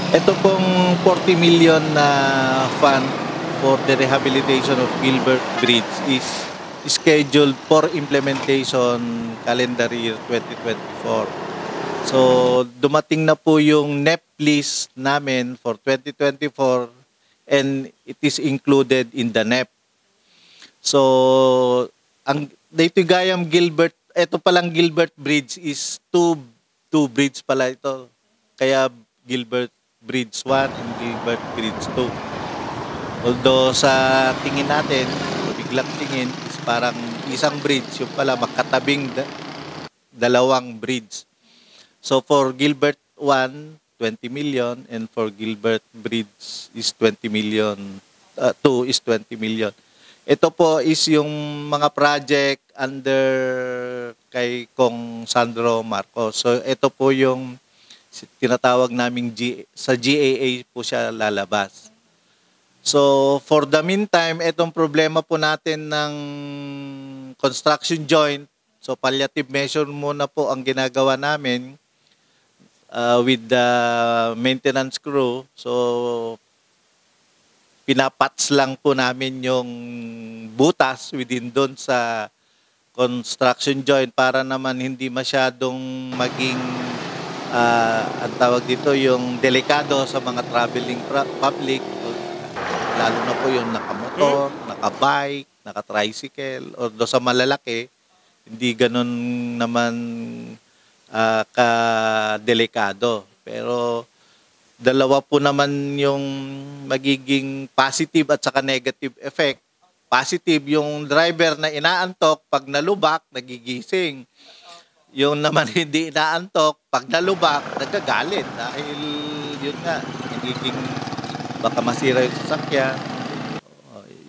Ito pong 40 million na fund for the rehabilitation of Gilbert Bridge is scheduled for implementation calendar year 2024. So, dumating na po yung NEP list namin for 2024 and it is included in the NEP. So, ang Daytoy-Gayam Gilbert, ito palang Gilbert Bridge is two bridge pala ito. Kaya Gilbert Bridge 1 and Gilbert Bridge 2. Although sa tingin natin, biglang tingin is parang isang bridge, yung pala magkatabing dalawang bridge. So for Gilbert 1, 20 million and for Gilbert Bridge is 20 million. 2 is 20 million. Ito po is yung mga project under kay Kong Sandro Marcos. So ito po yung tinatawag naming sa GAA po siya lalabas. So for the meantime, itong problema po natin ng construction joint, so palliative measure muna po ang ginagawa namin with the maintenance crew. So pinapats lang po namin yung butas within doon sa construction joint para naman hindi masyadong maging ang tawag dito yung delikado sa mga traveling public, lalo na po yung nakamotor, nakabike, nakatricycle, o do sa malalaki, hindi ganun naman ka-delikado. Pero dalawa po naman yung magiging positive at saka negative effect. Positive, yung driver na inaantok, pag nalubak, nagigising. Yung naman hindi inaantok, pag nalubak, nagagalit. Dahil yun nga, nagiging baka masira yung sasakyan.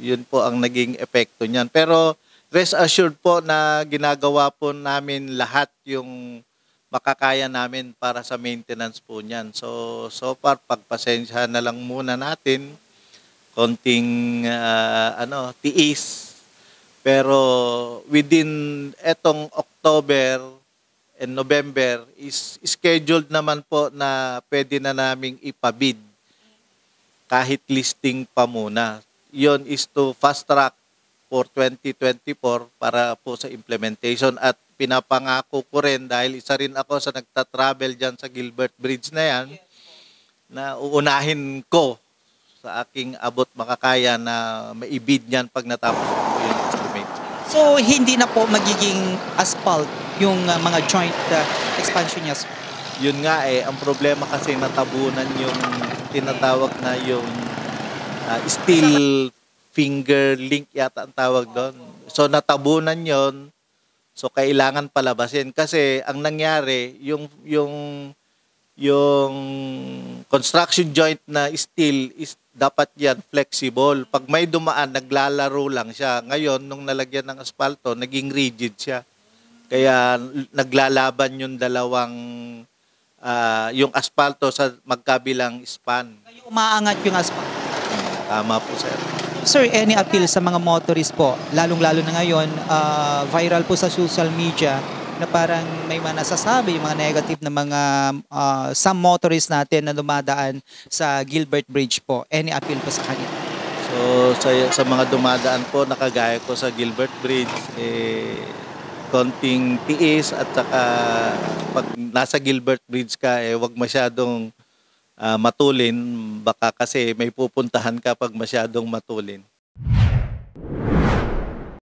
Yun po ang naging epekto niyan. Pero rest assured po na ginagawa po namin lahat yung makakaya namin para sa maintenance po niyan. So far, pagpasensyahan na lang muna natin. Konting tiis. Pero within etong October and November is scheduled naman po na pwede na naming ipabid kahit listing pa muna. Yon is to fast track for 2024 para po sa implementation at pinapangako ko rin dahil isa rin ako sa nagta-travel dyan sa Gilbert Bridge na yan na uunahin ko sa aking abot makakaya na maibid niyan pag natapos ko yung estimate. So hindi na po magiging asphalt yung mga joint expansion niya? Yun nga ang problema kasi natabunan yung tinatawag na yung steel finger link yata ang tawag doon. So natabunan yon. So kailangan palabasin kasi ang nangyari yung construction joint na steel is dapat yan flexible. Pag may dumaan, naglalaro lang siya. Ngayon, nung nalagyan ng asfalto, naging rigid siya. Kaya naglalaban yung dalawang yung asfalto sa magkabilang span. Kaya umaangat yung asphalt. Tama po, sir. Sir, any appeal sa mga motorist po? Lalong-lalo na ngayon, viral po sa social media na parang may mga nasasabi, yung mga negative na mga some motorists natin na dumadaan sa Gilbert Bridge po. Any appeal po sa kanila? So, sa mga dumadaan po, nakagaya ko sa Gilbert Bridge, konting tiis at saka pag nasa Gilbert Bridge ka, wag masyadong matulin. Baka kasi may pupuntahan ka pag masyadong matulin.